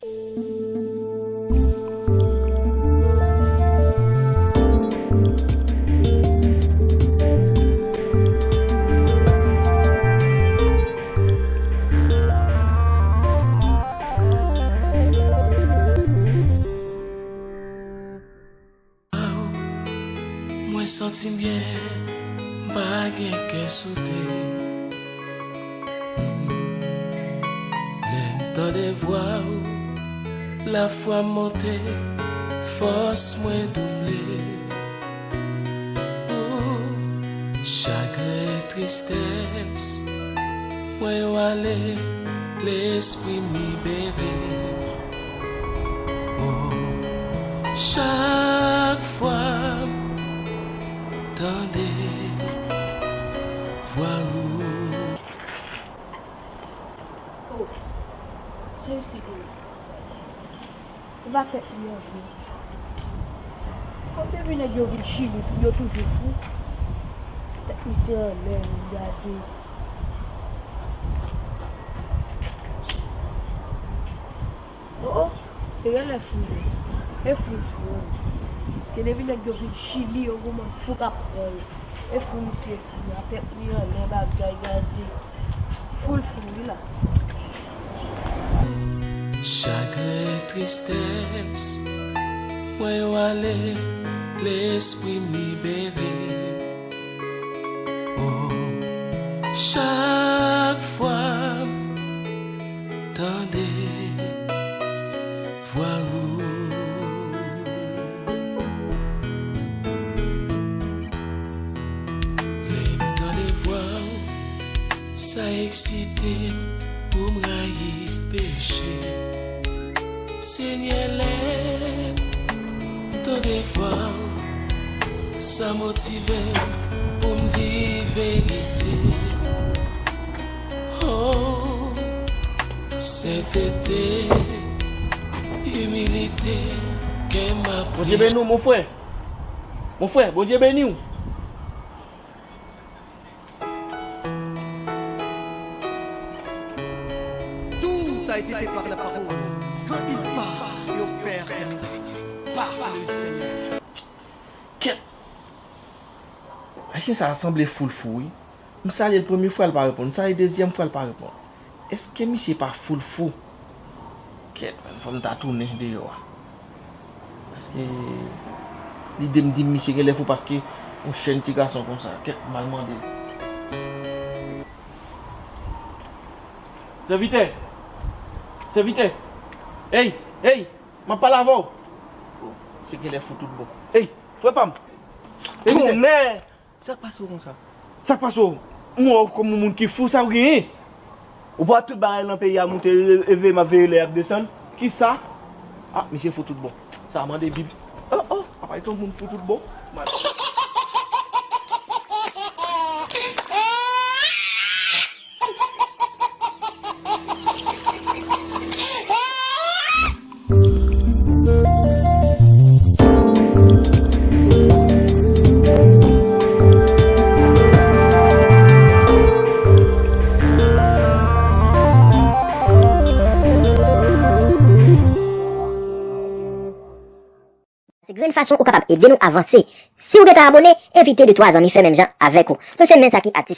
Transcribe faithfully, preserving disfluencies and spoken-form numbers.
Mwen santi m byen, m pa gen kè sote. Lè m tande vwa w, lafwa m monte, fòs mwen double. O, chagren, tristès, mwen yo ale, lespri m libere. O, chak fwa m tande vwa ou. O, se isit wi. E pa tèt li an vre. Kòm depi nèg yo vin Chili, pou yo toujou fou. Tèt misye anlè, wi, gade. O, o, se rele fou li ye. E fou l fou. Paske depi nèg yo vin Chili, yo gon bann fou k ap pran yo. E fou misye fou la, tèt li anlè, bagay, gade. Fou l fou wi la. Chagren, tristès, mwen yo ale, lespri m libere. O, chak fwa m tande vwa ou. Lè m tande vwa ou, sa eksite m pou m rayi peche. Senyè, lè m tande vwa ou, sa motive m pou m di verite. O, sentete, imilite, kè m ap Bondye beni w, mon frè. Mon frè, Bondye beni w. Tout a été fait par la parole. Quand il parle, et opère des miracles par le Seigneur. Kèt! Ayisyen sa a sanble fou l fou, wi. M salye l premye fwa, l pa reponn. M salye dezyèm fwa, l pa reponn. Èske misye pa fou l fou? Kèt, menm fò m ta tounen deyò a. Paske lide m di m misye genlè fou paske yon jèn ti gason konsa. Kèt, m al mande l. Sèvitè! Sèvitè! Ey! Ey! M ap pale avè w! Misye genlè fou tout bon. Ey! Frè pa m! Sèvitè! Tonnè! Sa k pase w konsa? Sa k pase w? M wè w kòm yon moun ki fou, sa w genyen? Ou pa wè tout bagay nan peyi a moute, e, e, e, m ap veye lè y ap desann? Kisa? Ah, misye fou tout bon. Sa a mande Bib. Oh, oh, apa yon moun fou tout bon? Se grenn fason ou kapab ede nou avanse. Si w gentan abone, envite de twa zanmi fè menm jan avèk ou. Nou se Men Sa Ki Atis.